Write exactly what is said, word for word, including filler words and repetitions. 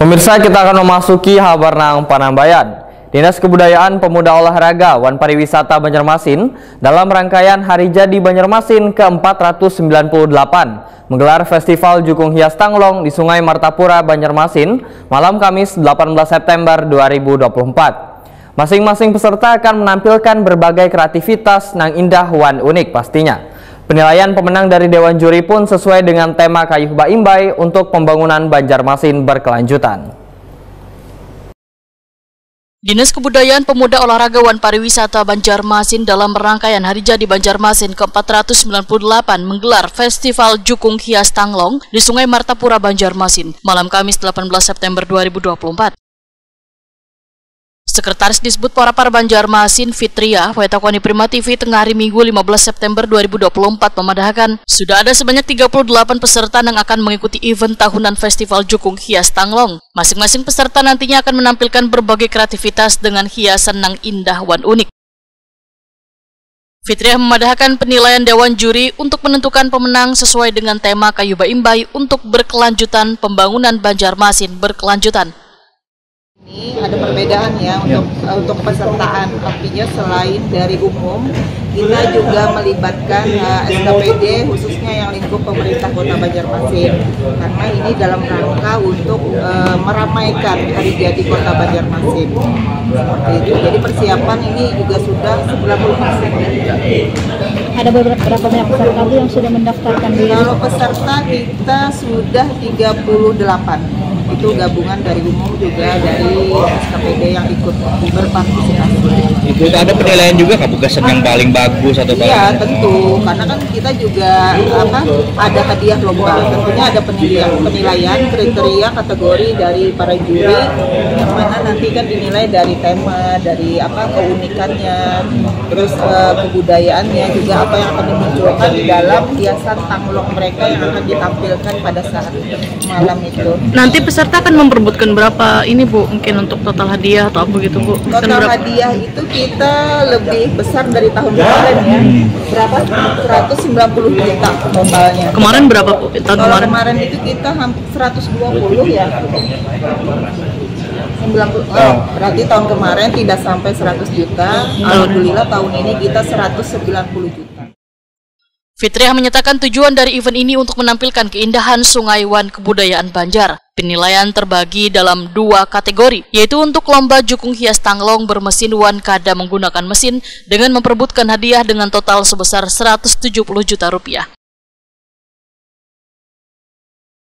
Pemirsa, kita akan memasuki habar nang panambayan. Dinas Kebudayaan, Pemuda, Olahraga wan Pariwisata Banjarmasin dalam rangkaian Hari Jadi Banjarmasin ke empat ratus sembilan puluh delapan menggelar Festival Jukung Hias Tanglong di Sungai Martapura, Banjarmasin, malam Kamis delapan belas September dua ribu dua puluh empat. Masing-masing peserta akan menampilkan berbagai kreativitas nang indah wan unik pastinya. Penilaian pemenang dari Dewan Juri pun sesuai dengan tema Kayuh Baimbai untuk pembangunan Banjarmasin berkelanjutan. Dinas Kebudayaan, Pemuda, Olahraga wan Pariwisata Banjarmasin dalam rangkaian Hari Jadi Banjarmasin ke empat ratus sembilan puluh delapan menggelar Festival Jukung Hias Tanglong di Sungai Martapura, Banjarmasin, malam Kamis delapan belas September dua ribu dua puluh empat. Sekretaris Disbud Porapar Banjarmasin, Fitria, wetakoni Prima T V tengah hari Minggu lima belas September dua ribu dua puluh empat memadahakan, sudah ada sebanyak tiga puluh delapan peserta yang akan mengikuti event tahunan Festival Jukung Hias Tanglong. Masing-masing peserta nantinya akan menampilkan berbagai kreativitas dengan hiasan nang indah wan unik. Fitriah memadahakan penilaian Dewan Juri untuk menentukan pemenang sesuai dengan tema Kayuh Baimbai untuk berkelanjutan, pembangunan Banjarmasin berkelanjutan. Ini ada perbedaan ya untuk untuk pesertaan. Artinya, selain dari umum, kita juga melibatkan eh, S K P D, khususnya yang lingkup pemerintah Kota Banjarmasin. Karena ini dalam rangka untuk eh, meramaikan hari jadi Kota Banjarmasin. Seperti itu. Jadi, persiapan ini juga sudah sembilan puluh persen. Ada beberapa banyak peserta, Bu, yang sudah mendaftarkan diri? Kalau peserta, kita sudah tiga puluh delapan. Itu gabungan dari umum, juga dari S K P D yang ikut berpartisipasi. Itu ada penilaian juga, kah, Bu, gasan yang paling bagus atau paling... Iya, tentu. Karena kan kita juga apa, ada hadiah lomba. Tentunya ada penilaian, penilaian kriteria kategori dari para juri, yang mana nanti kan dinilai dari tema, dari apa, keunikannya, terus eh, kebudayaannya juga, apa yang akan dimunculkan di dalam hiasan tanglong mereka yang akan ditampilkan pada saat malam itu. Nanti peserta akan memperebutkan berapa ini, Bu? Mungkin untuk total hadiah atau apa gitu, Bu? Total hadiah itu kita lebih besar dari tahun kemarin ya. Berapa? Seratus sembilan puluh juta totalnya. Kemarin berapa, Bu? Tahun... Kalau kemarin, kemarin itu kita hampir seratus dua puluh ya. Sembilan puluh, oh, berarti tahun kemarin tidak sampai seratus juta. Alhamdulillah, tahun ini kita seratus sembilan puluh juta. Fitriah menyatakan tujuan dari event ini untuk menampilkan keindahan sungai wan kebudayaan Banjar. Penilaian terbagi dalam dua kategori, yaitu untuk lomba jukung hias tanglong bermesin wan kada menggunakan mesin, dengan memperebutkan hadiah dengan total sebesar seratus tujuh puluh juta rupiah.